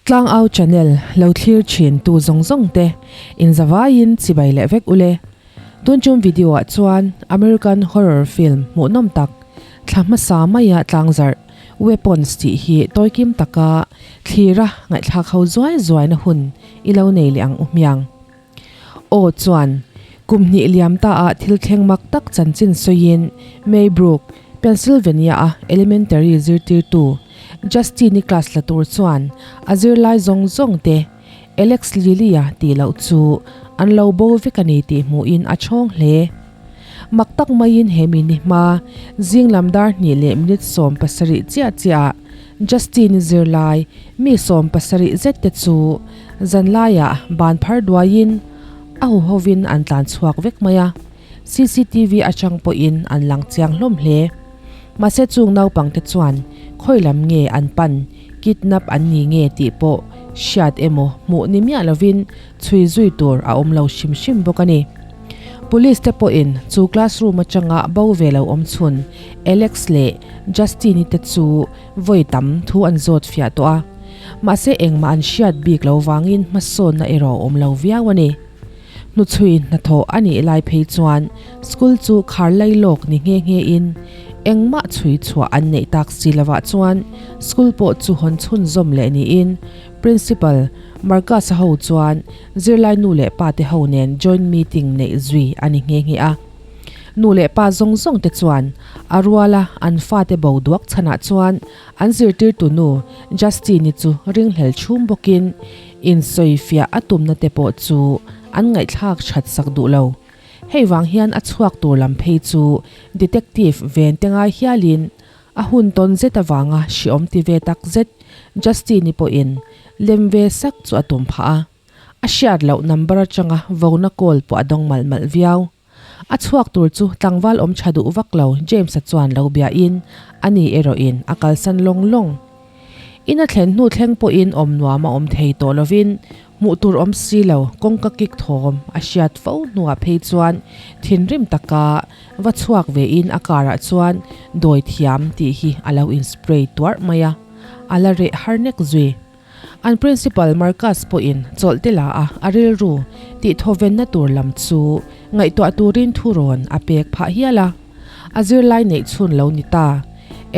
Tlangau channel lo thlir thin tu zawng zawng te in zavaiin chibai leh vek ule. Tun chum video ah chuan American horror film hmuhnawm tak thla hmasa maia tlangzarh Weapons tih hi tawikim taka thlira ngaihthlak ho zuai zuaina hun i lo nei leh ang u hmiang. Aw chuan kum hnih liam ta ah thil thleng mak tak chanchin sawiin Maybrook, Pennsylvania a elementary zirtirtu Justin-i class la tur chuan a zirlai zawng zawng te Alex Lilly-a tih loh chu an lo bo vek a ni tih hmuhin a chhawng hle. Mak tak maiin he mi ni hma zing lam dar hnih leh minute 70 chiah chiah ah Justin-i zirlai mi 70 zet te chu zanlaiah ban phar duaiin a huhovin an tlan chhuak vek mai a, cctv atang pawhin an lang chiang hlawm hle. Mahse chung naupangte chuan khawi lam nge an pan, kidnap an ni nge tih pawh hriat emaw hmuh ni miah lovin chhui zui tur a awm lo hrim hrim bawk a ni. Police te pawhin chu classroom atanga bo ve lo awm chhun Alex leh Justin-i te chu vawi tam thu an zawt fiah tawh a, mahse engmah an hriat bik lo vangin hmasawnna erawh a awm lo viau a ni. Hnuchhui hnathawh a nih lai phei chuan school chu khar lai lawk ni nghe nghe in engmah chhui chhuah an neih tak si lovah chuan school pawh chu hawn chhunzawm leh niin Principal Marcus-a ho chuan zirlai nu leh pa te ho nen joint meeting neih zui a ni nghe nghe a. Nu leh pa zawng zawng te chuan a ruala an fate bo duak chhanah chuan an zirtirtu nu Justine-i chu ringhlel chhum bawkin insawifiah a tumna te pawh chu an ngaihthlak that sak duh lo. Hei vang hian a chhuak tur lam phei chu detective ven te ngai hialin A hun tawn zet avanga hriawm ti ve tak zet Justine-i pawhin lem ve sak chu a tum phah a. A hriat loh number atanga vona call pawh a dawng malh malh viau. A chhuak tur chu tlangval awm tha duh vak lo James-a chuan lo biahin ani erawhin a kalsan lawng lawng. In a thlen hnu thleng pawhin awm nuam a awm thei tawh lovin hmuh tur awm si lo kawngka kik thawm a hriat fo hnuah phei chuan thinrim taka va chhuak vein a car ah chuan dawi thiam tih hi a lo in spray tuarh mai a, a la reh har nek zui. An principal Marcus pawhin chawlh te la a a rilru tih thawvenna tur lam chu ngaihtuah turin thurawn a pek phah hial a, a zirlai neih chhun lo ni ta.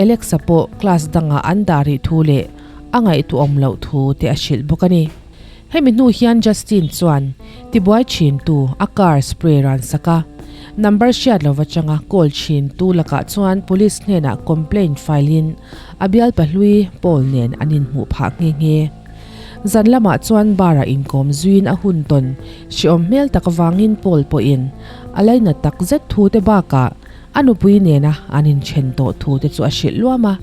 Alex-a pawh class dangah an dah rih thu leh a ngaihtuahawm loh thu te a hrilh bawk a ni. Hemi hnu hian Justin chuan tibuai thintu a car spray ran sak a, number hriat lova changa call thintu lakah chuan police hnenah complaint file in a bial pahlui Paul nen an inhmuh phah nghe nghe. Zan lamah chuan bar-ah inkawm zuiin a hun tawn hriawm hmel tak avangin Paul pawhin a lainat tak zet thu te bakah A nupui nena an inthen tawh thu te chu a hrilh luam a,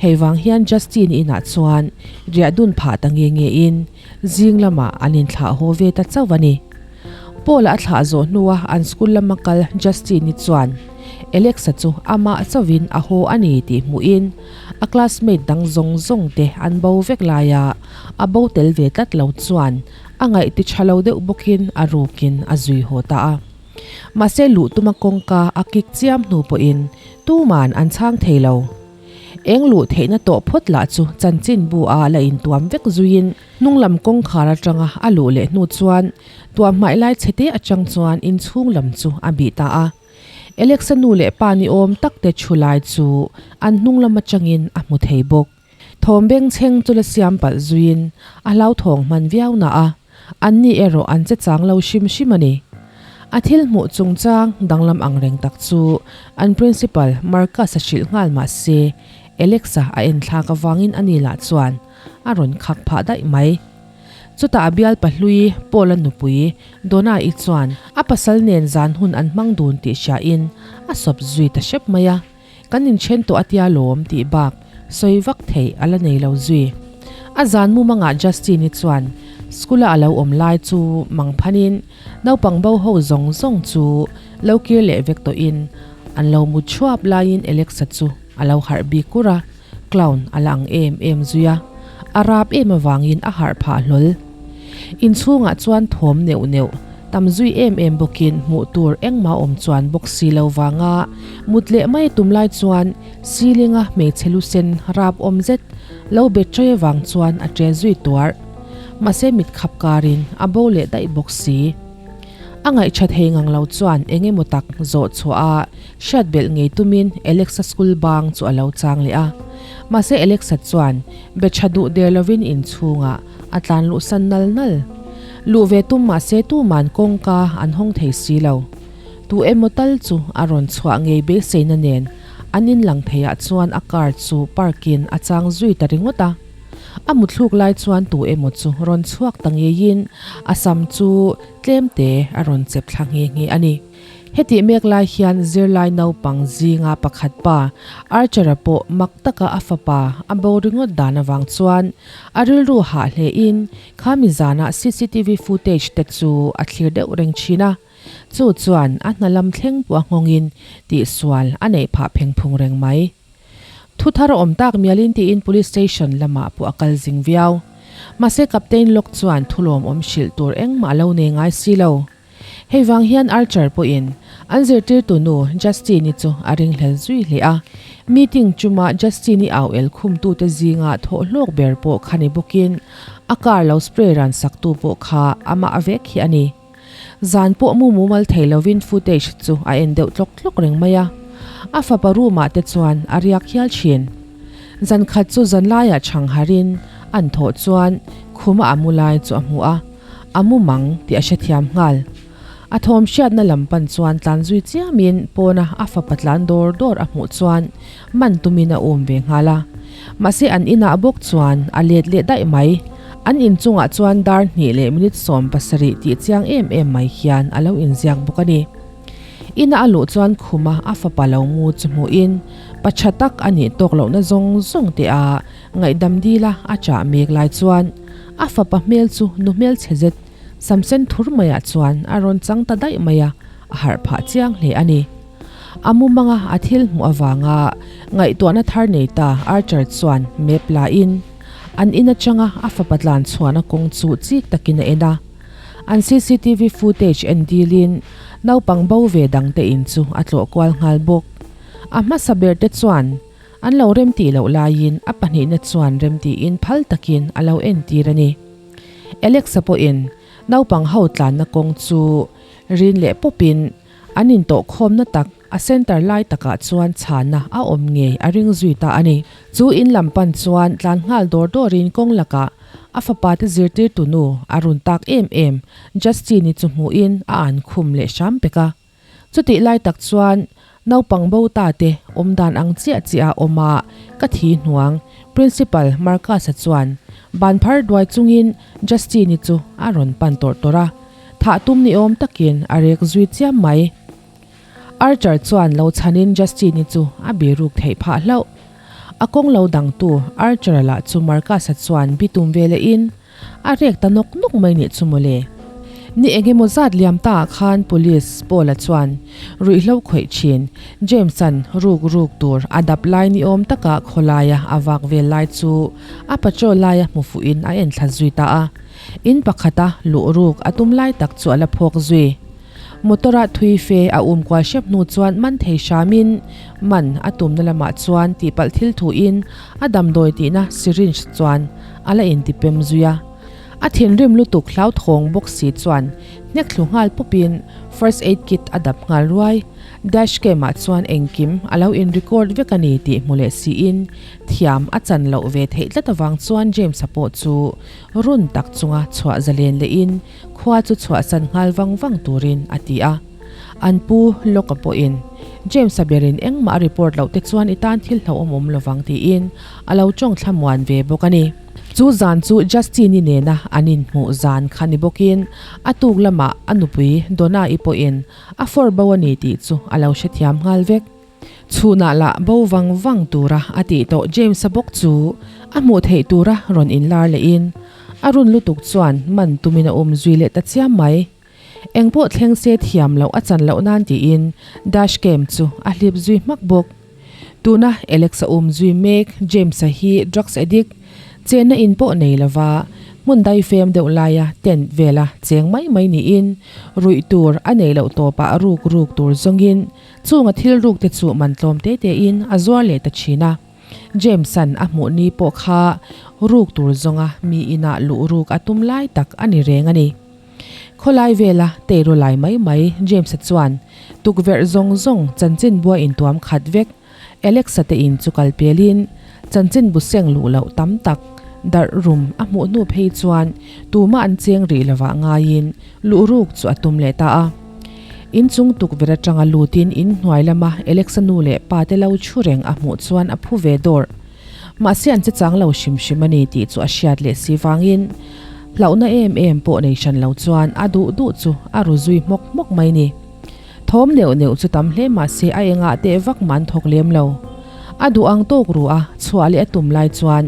hei vang hian Justin inah chuan riah dun phah ta nge nge in zing lamah an inthlah haw ve ta chauh a ni. Paul-a a thlah zawh hnua an school lama kal Justin-i chuan Alex-a chu amah chauhin a haw a ni tih hmuhin a classmate dang zawng zawng te an bo vek laia a bo tel ve tlat lo chuan a ngaih ti tha lo deuh bawkin a rukin a zui haw ta a. Mahse luh tuma kawngka a kik chiam hnu pawhin tuman an chhang thei lo. Eng luh theihna tawh phawt lah chu chanchin bu a la intuam vek zuiin hnung lam kawngkhar atanga a luh leh hnu chuan tuah hmai lai chhete atang chuan inchhung lam chu a bih ta a. Alex-a nu leh pa ni awm tak te thu lai chu an hnung lam atangin a hmu thei bawk. Thawm bengchheng chu la siam palh zuiin a hlauthawng hman viau na a. Anni erawh an che chang lo hrim hrim a ni. A thil hmuh chungchang danglam ang reng tak chu an principal Marcus-a hrilh nghal mah se, Alex-a a enthlak avangin ani lah chuan a rawn khak phah daih mai. Chutah a bial pahlui Paul-a nupui Donna-i chuan a pasal nen zan hun an hmang dun tih hriain a sawp zui ta hrep mai a. Kan inthen tawh a tia lawm tih bak sawi vak theih a la nei lo zui. A zan mumangah Justin-i chuan school-a a lo awm lai chu mang phanin naupang bo ho zawng zawng chu lo kir leh vek tawhin an lo mu thuap laiin Alexa chu a lo harh bik kur a, clown a la ang em em zui a, a rap em avangin a harh phah hlawl. Inchhungah chuan thawm neuh neuh. Tam zui em em bawkin hmuh tur engmah awm chuan bawk si lo vanga mut leh mai tum lai chuan ceiling-a hmeichhe lu sen rap awm zet lo bet tray avang chuan a ṭe zui tuarh. Mahse mit khap karin a bo leh daih bawk si. A ngaihṭha thei ngang lo chuan eng emaw tak zawh chhuah a hriat belh ngei tumin Alexa school bang chu a lo chang leh a. Mahse Alexa chuan be ṭha duh der lovin inchhungah a tlan luhsan nal nal. Luh ve tum mahse tuman kawngka an hawng thei si lo. Tu emaw tal chu a rawn chhuah ngei beiseina nen an inlang theiah chuan a car chu park-in a chang zui ta ringawt a. A muthluk lai chuan tu emaw chu rawn chhuak ta ngeiin a sam chu tlem te a rawn chep thla nghe nghe a ni. Hetih mek lai hian zirlai naupang zinga pakhat pa Archer-a pawh mak taka a fapa a bo ringawt dan avang chuan a rilru hah hlein khami zana cctv footage te chu a thlir deuh reng thin a. Chu chuan a hna lam thleng pawh a nghawngin tihsual a neih phah pheng phung reng mai. Thu thar a awm tak mialin tiin Police Station lamah pawh a kal zing viau. Mahse Captain Locke chuan thulawmawm hrilh tur engmah a lo nei ngai si lo. Hei vang hian Archer pawhin an zirtirtu nu Justine-i chu a ringhlel zui hle a. Meeting chuma Justine-i au el khumtute zinga thawh hlawk ber pawh kha ni bawkin a car lo spray ran saktu pawh kha amah vek hi a ni. Zan pawh mu mumal thei lovin footage chu a en deuh tlawk tlawk reng mai a, a fapa room ah te chuan a riak hial thin. Zan khat chu zan laiah chhang harin an thawh chuan khuma a mu lai chu a hmu a, a mu mang tih a hrethiam nghal. A thawm hriatna lam pan chuan tlan zui chiamin pawna a fapa tlan dawr dawr a hmuh chuan man tumin a um ve nghal a. Mahse an inah bawk chuan a let leh daih mai. An inchungah chuan dar hnih leh minute 70 tih chiang em em mai hian a lo inziak bawk a ni. Ina a luh chuan khuma a fapa lo mu chu hmuhin pa tha tak a nih tawk lohna zawng zawng te a ngaihdam dila a chah mek lai chuan a fapa hmel chu nu hmel chhe zet Samsen thur maiah chuan a rawn chang ta daih mai a, a harh phah chiang hle a ni. A mumanga a thil hmuh avanga ngaihtuahna thar nei ta Archer chuan map la in an in atanga a fapa tlan chhuahna kawng chu chik takin a en a. An cctv footage en dilin naupang bo ve dangte in chu a tlawh kual nghal bawk. A hmasa ber te chuan an lo remtih loh laiin a pahnihna chuan remtiin phal takin a lo entir a ni. Alexa pawhin naupang ho tlanna kawng chu rin leh pawpin an intawhkhawmna tak a centre lai takah chuan chhana a awm ngei a ring zui ta a ni. Chu in lam pan chuan tlan nghal dawr dawrin kawng lakah a fapa te zirtirtu nu a run tak em em Justine-i chu hmuhin a an khum leh hram pek a. Chutih lai tak chuan naupang bo ta te awm dan ang chiah chiah a awm a, ka thi hnuang, Principal Marcus-a chuan ban phar duai chungin Justine-i chu a rawn pan tawrh tawrh a, thah tum ni awm takin a rek zui chiam mai. Archer chuan lo chhanin Justine-i chu a biruk theih phah hlauh. A kawng lo dangtu Archer-a lah chu Marcus-a chuan bitum ve lehin, A rek ta nawk nawk mai nih chu mawle. Ni engemaw zat liam ta ah khan Police Paula chuan ruihhlo khawih thin James-a'n ruk ruk tur a dap lai ni awm taka khawlaia a vak vel lai chu a patrol laia hmu fuhin a en thla zui ta a. In pakhata luh ruk a tum lai tak chu a la phawk zui. Motor-a thui fe a um kual hrep hnu chuan man thei hramin man a tumna lamah chuan tihpalh thil thuin a damdawi tihna syringe chuan a la intipem zui a. A thinrim lutuk hlauthawng bawk si chuan hnek thlu nghal pawpin first aid kit a dap nghal ruai. Dash cam ah chuan engkim a lo in record vek a ni tih hmu leh siin thiam a chan loh ve theih tlat avang chuan James-a pawh chu run tak chunga chhuah zalen lehin Khua chu chhuahsan nghal vang vang turin a ti a. An pu Locke-a pawhin, James-a berin engmah a report loh te chuan i tan thil hlauhawm awm lovang tiin a lo tawng thlamuan ve bawk a ni. Chu zan chu Justine-i nena an inhmuh zan kha ni bawkin a tuk lamah a nupui Donna-i pawhin a fawr bo a ni tih chu a lo hrethiam nghal vek. Chhunah lah bo vang vang tura a tih tawh James-a bawk chu a hmuh theih tura rawn inlar lehin a run lutuk chuan man tumin a um zui leh ta chiam mai. Engpawh thleng se thiam loh a chan loh nan tiin dash cam chu a hlip zui hmak bawk. Tuna Alex-a um zui mek James-a hi drugs addict, chenna in pawh nei lova. Hmun daifem deuh laia tent vela cheng mai mai niin ruih tur a neih loh tawpah ruk ruk tur zawngin chunga thil ruk te chu man tlawm te tein a zuar leh ta thin a. James-a'n a hmuh ni pawh kha ruk tur zawnga mi inah luh ruk a tum lai tak a ni reng a ni. Khawlai vela teiru lai mai mai James-a chuan tukverh zawng zawng chanchinbua intuam khat vek Alex-a te in chu kal pelin chanchinbu seng luh loh tam tak darh rum a hmuh hnu phei chuan tumah an cheng rih lovah ngaiin luh ruk chu a tum leh ta a. Inchung tukverh atanga lutin in hnuai lama Alex-a nu leh pa te lo thu reng a hmuh chuan a phu ve dawrh. Mahse an che chang lo hrim hrim a ni tih chu a hriat leh si vangin hlauhna em em pawh nei hran lo chuan a duh duh chu a ru zui hmawk hmawk mai ni. Thawm neuh neuh chu tam hle mahse a engah teh vak mah an thawk lem lo. A duh ang tawk ru a, chhuah leh a tum lai chuan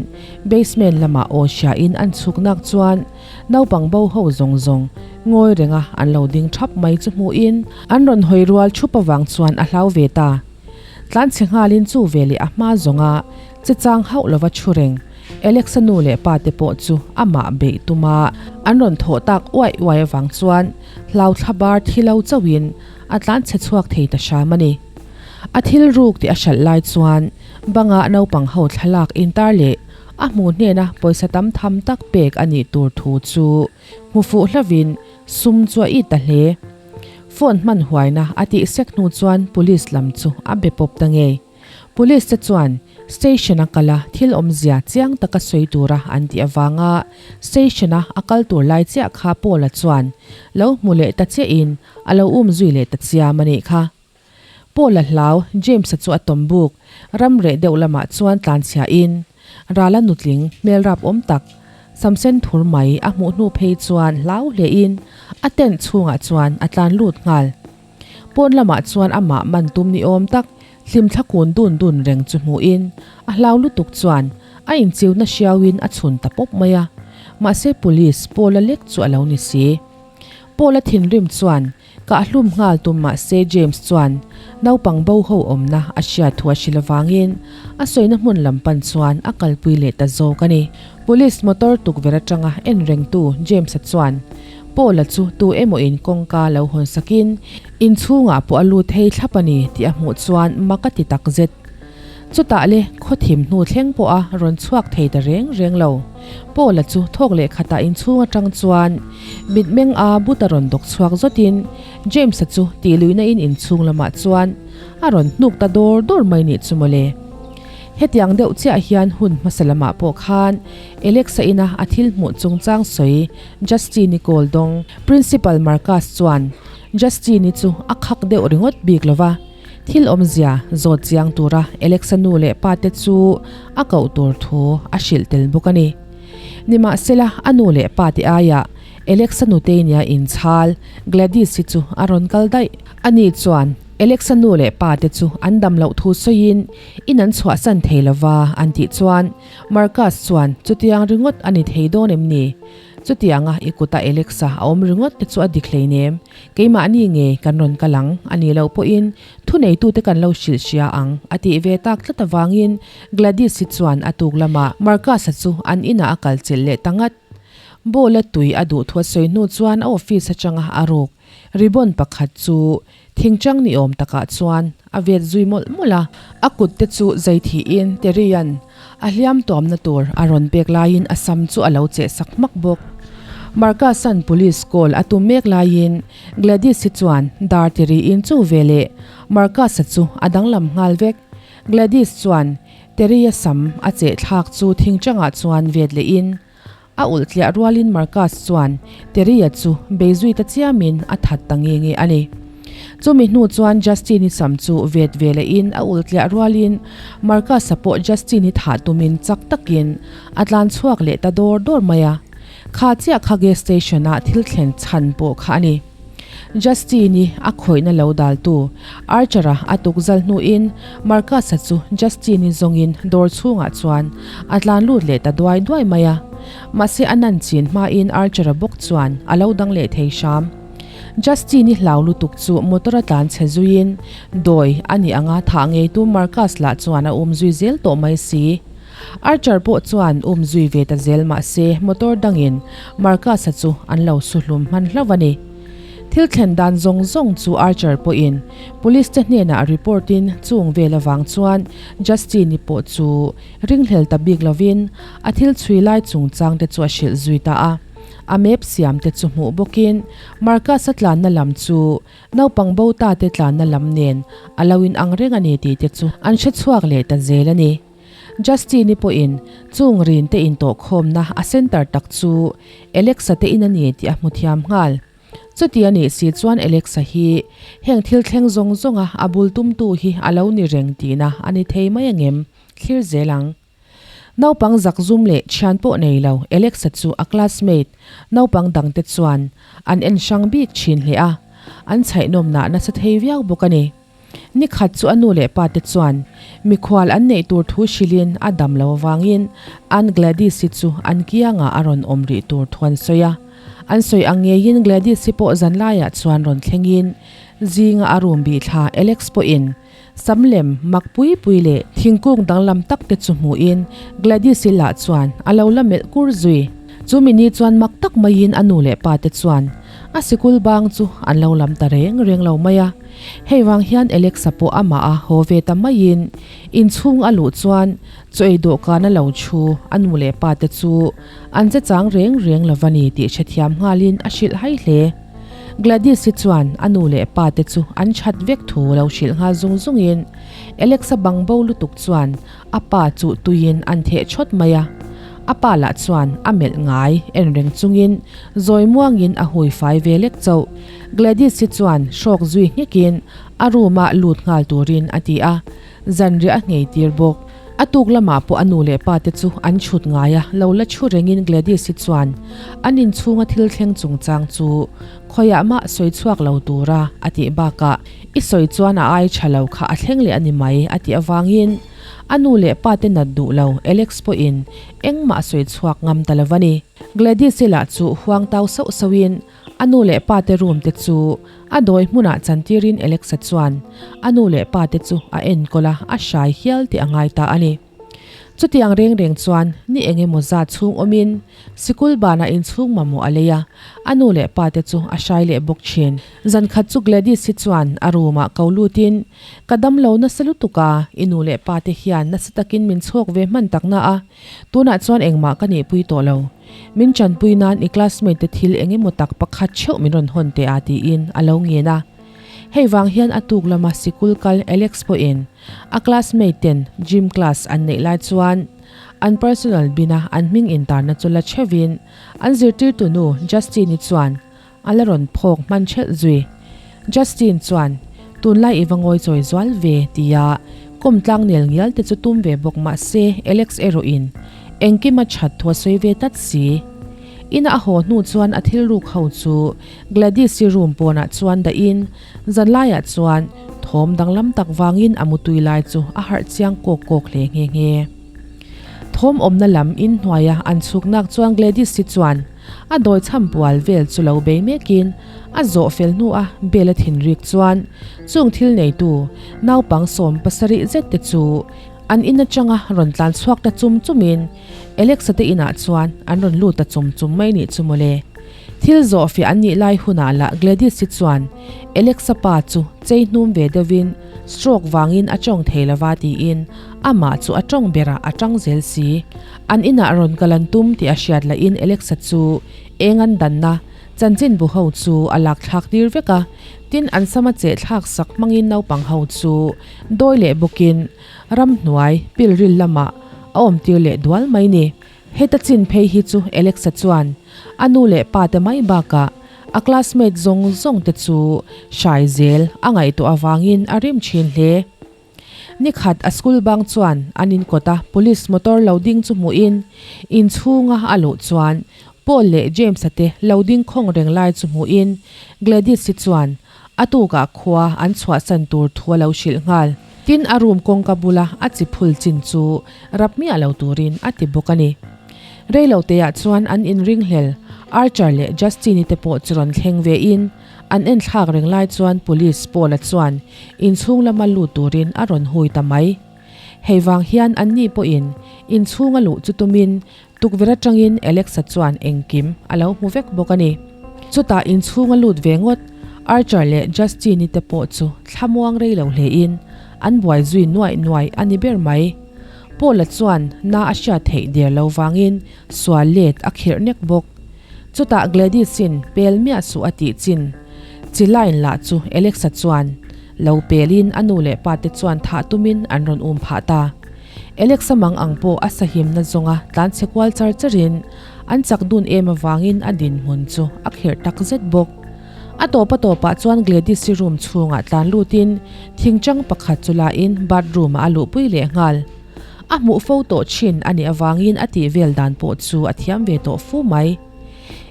basement lamah aw hriain an chhuk nak chuan naupang bo ho zawng zawng ngawi renga an lo ding thap mai chu hmuhin an rawn hawi rual thup avang chuan a hlau ve ta. Tlanchhe nghalin chu ve leh a hma zawnga che chang hauh lova thu reng Alexa nu leh pa te pawh chu amah beih tuma an rawn thawh tak uaih uaih avang chuan hlau thla bar thi lo chauhin a tlanchhe chhuak thei ta hram a ni. A thil ruk tih a hralh lai chuan bangah naupang ho thlalak intar leh a hmu hnena pawisa tam tham tak pek a nih tur thu chu hmu fuh hlavin sum chu a it ta hle. Phone hman huaina a tih sek hnu chuan police lam chu a be pawp ta ngei. Police te chuan station a kal a thil awmzia chiang taka sawi tura an tih avanga station a a kal tur lai chiah kha Paula chuan lo hmu leh ta chiahin a lo um zui leh ta chiam a nih kha. Paula hlau James-a chu a tawm buk ram reh deuh lamah chuan tlanchhiahin Rala nutling hmel rap awm tak Samsen thur mai a hmuh hnu phei chuan hlau hlein a tent chhungah chuan a tlan lut nghal. Pawn lamah chuan amah man tum ni awm tak hlimthla kun dun dun reng chu hmuhin a hlau lutuk chuan a inchiuna hriauin a chhun ta pawp mai a. Mahse police Paula lek chu a lo ni si. Paula thinrim chuan kah hlum nghal tum mahse James chuan naupang bo ho awmna a hriat thu a hrilh avangin a sawina hmun lam pan chuan a kalpui leh ta zawk a ni. Police motor tukverh atanga en rengtu James-a chuan Paula chu tu emaw in kawngka lo hawn sakin inchhungah pawh a lut thei thlap a ni tih a hmuh chuan mak a ti tak zet. Chutah le khaw thim hnu thleng pawh a rawn chhuak thei ta reng reng lo. Paula chu thawk leh khatah inchhung atang chuan mitmeng a but a rawn dawk chhuak zawtin James-a chu tih luihna in inchhung lamah chuan a rawn hnuk ta dawr dawr mai nih chu mawle. Hetiang deuh chiah hian hun hmasa lamah pawh khan Alexa ina a thil hmuh chungchang sawi Justine-i kawl dawng Principal Marcus chuan Justine-i chu a khak deuh ringawt bik lo va, thil awmzia zawt chiang tura Alexa nu leh pa te chu a koh tur thu a hrilh tel bawk a ni. Nimahsela a nu leh pa te aiah Alexa nutei nia inchhal Gladys-i chu a rawn kal daih. Ani chuan Alexa nu leh pa te chu an dam loh thu sawiin in an chhuahsan thei lova an tih chuan Marcus chuan chutiang ringawt a ni thei dawn em ni? Chutianga i kuta Alexa a awm ringawt te chu a dik hleinem, keimahni nge kan rawn kal ang a nih loh pawhin thuneitute kan lo hrilh hria ang a tih ve tak tlat avangin Gladys-i chuan a tuk lamah Marcus-a chu an inah a kal chilh leh ta ngat. Ball a tui a duh thu a sawi hnu chuan a office atanga a ruk ribbon pakhat chu Thingchang ni awm takah chuan a vet zui mawlh mawlh a, a kut te chu zai thiin Terry-a'n a hliam tuamna tur a rawn pek laiin a sam chu a lo cheh sak hmak bawk. Marcus-a'n police call a tum mek laiin Gladys-i chuan dar ti riin chu veleh Marcus-a chu a danglam nghal vek. Gladys chuan Terry-a sam a cheh thlak chu thingchangah chuan vet lehin A ulh tliah rualin Marcus chuan Terry-a chu bei zui ta chiamin a that ta nge nge a ni. Chumi hnu chuan Justin-i sam chu vet ve lehin a ulh tliah rualin Marcus-a pawh Justin-i thah tumin chak takin a tlan chhuak leh ta dawr dawr mai a. Kha chiah kha gas station-a thil thlen chhan pawh kha a ni. Justin-i a khawihna lo daltu Archer-a a tukzal hnuin Marcus-a chu Justin-i zawngin dawr chhungah chuan a tlan lut leh ta duai duai mai a. Mahse a nan chin hmain Archer-a bawk chuan a lo dang leh thei hram. Justin-i hlau lutuk chu motor a tlan chhe zuiin dawi a nih anga thah ngeitu Marcus lah chuan a um zui zel tawh mai si. Archer pawh chuan um zui ve ta zel mah se motor dangin Marcus-a chu an lo su hlum hman hlauh a ni. Thil thlen dan zawng zawng chu Archer pawhin police te hnenah report in chung vel avang chuan Justine-i pawh chu ringhlel ta bik lovin a thil chhui lai chungchang te chu a hrilh zui ta a. A map siam te chu hmuh bawkin Marcus-a tlanna lam chu naupang bo ta te tlanna lam nen a lo in ang reng a ni tih te chu an hre chhuak leh ta zel a ni. Justine-i pawhin chung rin te intawhkhawmna a center tak chu Alexa te in a ni tih a hmu thiam nghal. Chuti a nih si chuan Alexa hi heng thil thleng zawng zawnga a bul tumtu hi a lo ni reng tihna a ni thei mai angem? Thlir zel ang. Naupang zakzum leh thian pawh nei lo Alexa chu a classmate naupang dangte chuan an en hrang bik thin hle a, an chhaihnawmnah nasa thei viau bawk a ni. Ni khat chu a nu leh pa te chuan mikhual an neih tur thu hrilhin a dam lo avangin Aunt Gladys-i chu an kiangah a rawn awm rih tur thu an sawi a. An sawi ang ngeiin Gladys-i pawh zanlaiah chuan rawn thlengin zinga a room bih thla Alex pawhin Sam lem mak pui pui leh thingkung danglam tak te chu hmuhin Gladys-i lah chuan a lo la melh kur zui. Chu mini chuan mak tak maiin a nu leh pa te chuan a sikul bang chu an lo lam ta reng reng lo mai a. Hei vang hian Alexa pawh amah a haw ve ta maiin inchhung a luh chuan chaw ei dawhkan a lo thu a nu leh pa te chu an che chang reng reng lo va ni tih hrethiam nghalin a hrilh hai hle. Gladys-i chuan a nu leh pa te chu an that vek thu lo hrilh nghal zung zungin Alex-a bang bo lutuk chuan a pa chu tuiin an theh thawt mai a. A pa lah chuan a melh ngai en reng chungin zawi muangin a hui fai ve lek chauh. Gladys-i chuan hrawk zui nghekin a room-ah lut nghal turin a ti a, zanriah a nghei tir bawk. A tuk lamah pawh a nu leh pa te chu an chhut ngai a, lo la chhu rengin Gladys-i chuan an inchhunga thil thleng chungchang chu khawiah mah sawi chhuak lo tura a tih bakah i sawi chuan a ai tha lo kha a thleng leh a ni mai a tih avangin a nu leh pa te nat duh lo Alex pawhin engmah a sawi chhuak ngam ta lo a ni. Gladys-i lah chu huang tau sauh sauhin A nu leh pa te room te chu a dawi hmunah chantirin Alexa chuan a nu leh pa te chu a enkawl a, a hrai hial tih a ngai ta a ni. Chutiang reng reng chuan ni eng emaw zat chhung awmin sikul banah inchhung mamawh a lei a, a nu leh pa te chu a hrai leh bawk thin. Zan khat chu Gladys hi chuan a room ah ko lutin, Ka damlo nasa lutuk a, i nu leh pa te hian nasa takin min chhawk ve hman takna a, tunah chuan engmah ka nihpui tawh lo. Min tanpui nan i classmate te thil eng emaw tak pakhat theuh min rawn hawn teh a tiin a lo ngen a. Hei vang hian a tuk lama sikul kal Alex pawhin a classmate ten gym class an neih lai chuan an personal bin a an hming intarna chu la theuhin an zirtirtu nu Justine-i chuan a la rawn phawk hman thelh zui. Justine chuan tunlai i va ngawi chawi zual ve tia kawm tlang nel ngial te chu tum ve bawk mah se Alex erawhin engkim a that thu a sawi ve tlat si. Ina a haw hnu chuan a thil ruk ho chu Gladys-i room pawnah chuan dahin zanlaiah chuan thawm danglam tak vangin a mutui lai chu a harh chiang kawk kawk hle nghe nghe. Thawm awmna lam inhnuaia an chhuknak chuan Gladys-i chuan A dawi chham pual vel chu lo bei mekin a zawh fel hnua bel a thin rik chuan chung thil neitu naupang 70 zet te chu an in atanga rawn tlan chhuak ta chum chumin Alexa te inah chuan an rawn lut ta chum chum mai nih chu mawle. Thil zawh fiah an nih lai hunah lah Gladys-i chuan Alexa pa chu chei hnum ve deuhin stroke vangin a tawng thei lova tiin amah chu a tawng berah a tang zel si. An inah rawn kal an tum tih a hriat lahin Alexa chu eng an danna chanchinbu ho chu a lak thlak tir vek a, tin an sama cheh thlak sak hmangin naupang ho chu dawi leh bawkin ramhnuai pilril lamah a awm tir leh dual mai ni. Heta chin phei hi chu Alexa chuan a nu leh pa te mai bakah a classmate zawng zawng te chu hrai zel a ngaihtuah avangin a rim thin hle. Nikhat a school bang chuan an inkawt a police motor lo ding chu hmuhin inchhunga a luh chuan Paul leh James-a te lo ding khawng reng lai chu hmuhin Gladys-i chuan a tukah khua an chhuahsan tur thu a lo hrilh nghal. Tin a room kawngka bula a chi phul chin chu rap miah lo turin a ti bawk a ni. Reiloteah chuan an inringhlel Archer leh Justin-i te pawh chu rawn thleng vein An en thlak reng lai chuan Police Paula chuan inchhung lama lut turin a rawn hui ta mai. Hei vang hian anni pawhin inchhunga luh chu tumin tukverh atangin Alex-a chuan engkim a lo hmu vek bawk a ni. Chutah inchhunga lut ve ngawt Archer leh Justine-i te pawh chu thlamuang rei lo hlein an buai zui nuaih nuaih a ni ber mai. Paul-a chuan na a hriat theih der lo vangin sual let a khirh nek bawk. Chutah Gladys-in pel miah suh a tih chin chi line lah chu Alex-a chuan lo pelin a nu leh pa te chuan thah tumin an rawn um phah ta. Alex-a mang ang pawh a sahimna zawnga tlanchhe kual char charin an chak dun em avangin a dinhmun chu a khirh tak zet bawk. A tawp a tawpah chuan Gladys-i room chhungah tlan lutin thingchang pakhat chu lain bathroom-ah a luhpui leh nghal. A hmuh fo tawh thin a nih avangin a tih vel dan pawh chu a thiam ve tawh fu mai.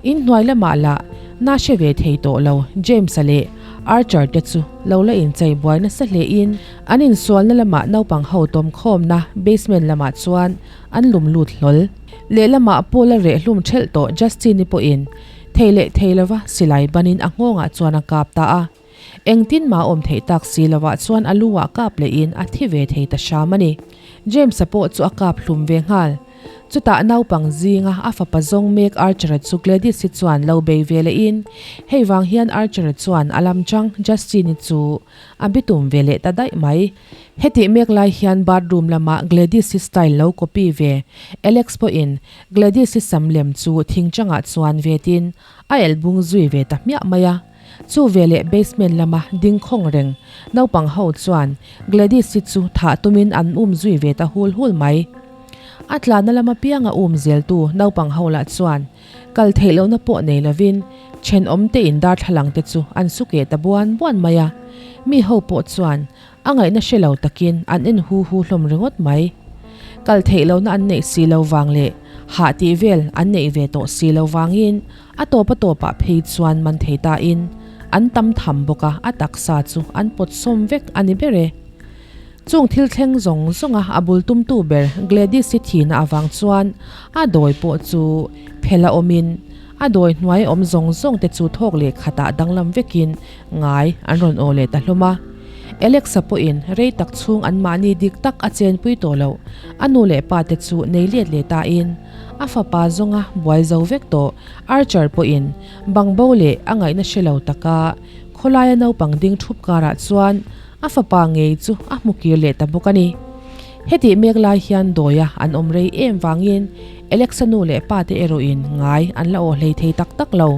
In hnuai lamah lah na hre ve thei tawh lo James-a leh Archer te chu lo la inchei buai nasa hlein an insualna lamah naupang ho tawm khawmna basement lamah chuan an lum lut hlawl. Lehlamah Paul-a reh hlum thelh tawh Justin-i pawhin thei leh thei lova silai banin a nghawngah chuan a kap ta a. Engtin mah awm theih tak si lovah chuan a lu ah kap lehin a thi ve thei ta hram a ni. James-a pawh chu a kap hlum ve nghal. Chutah naupang zinga a fapa zawng mek Archer-a chu Gladys-i chuan lo bei ve lehin hei vang hian Archer-a chuan a lam chang Justin-i chu a bitum ve leh ta daih mai. Hetih mek lai hian bathroom lamah Gladys-i style lo copy ve Alex pawhin Gladys-i sam lem chu thingchangah chuan vetin a elbung zui ve ta hmiah mai a. Chu veleh basement lama ding khawng reng naupang ho chuan Gladys-i chu thah tumin an um zui ve ta hul hul mai. A tlanna lama pianga um zeltu naupang ho lah chuan kal theih lohna pawh nei lovin thenawm te in darthlalang te chu an su keh ta buan buan mai a. Mi ho pawh chuan A ngaihna hre lo takin an en hu hu hlawm ringawt mai. Kal theih lohna an neih si lo vang leh hah tih vel an neih ve tawh si lo vangin a tawp a tawpah phei chuan man thei tain an tam tham bawk a, a taksa chu an pawt sawm vek a ni ber e. Chung thil thleng zawng zawnga a bul tumtu ber Gladys-i thihna avang chuan a dawi pawh chu phel a awmin a dawi hnuai awm zawng zawng te chu thawk leh khatah danglam vekin ngai an rawn aw leh ta hlawm a. Alexa pawhin rei tak chhung anmahni dik tak a chenpui tawh loh, a nu leh pa te chu nei let leh tain a fapa zawnga buai zo vek tawh Archer pawhin bangbo leh a ngaihna hre lo taka khawlaia naupang ding thup karah chuan a fapa ngei chu a hmu kir leh ta bawk a ni. Hetih mek lai hian dawia an awm rei em vangin Alexa nu leh pa te erawhin ngai an la aw hlei thei tak tak lo.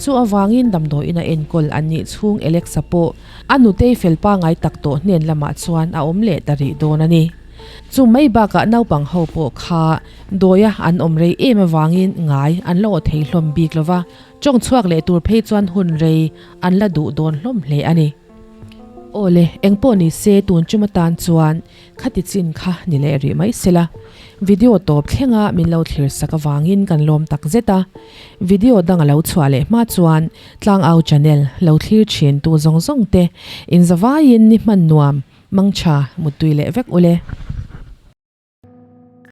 Chu avangin damdawiin a enkawl an nih chhung Alexa pawh a nutei fel pangai tak tawh hnen lamah chuan a awm leh ta rih dawn a ni. Chu mai bakah naupang ho pawh kha dawia an awm rei em avangin ngai an la aw thei hlawm bik lova, tawng chhuak leh tur phei chuan hun rei an la duh dawn hlawm hle a ni. Aw le, eng pawh ni se tun chum atan chuan Khati chin kha ni leh rih mai sela, video tawp thlenga min lo thlir sak avangin kan lawm tak zet a. Video dang a lo chhuah leh hma chuan Tlangau channel lo thlir thin tu zawng zawng te inzavaiin ni hman nuam, mangtha, muttui leh vek ule.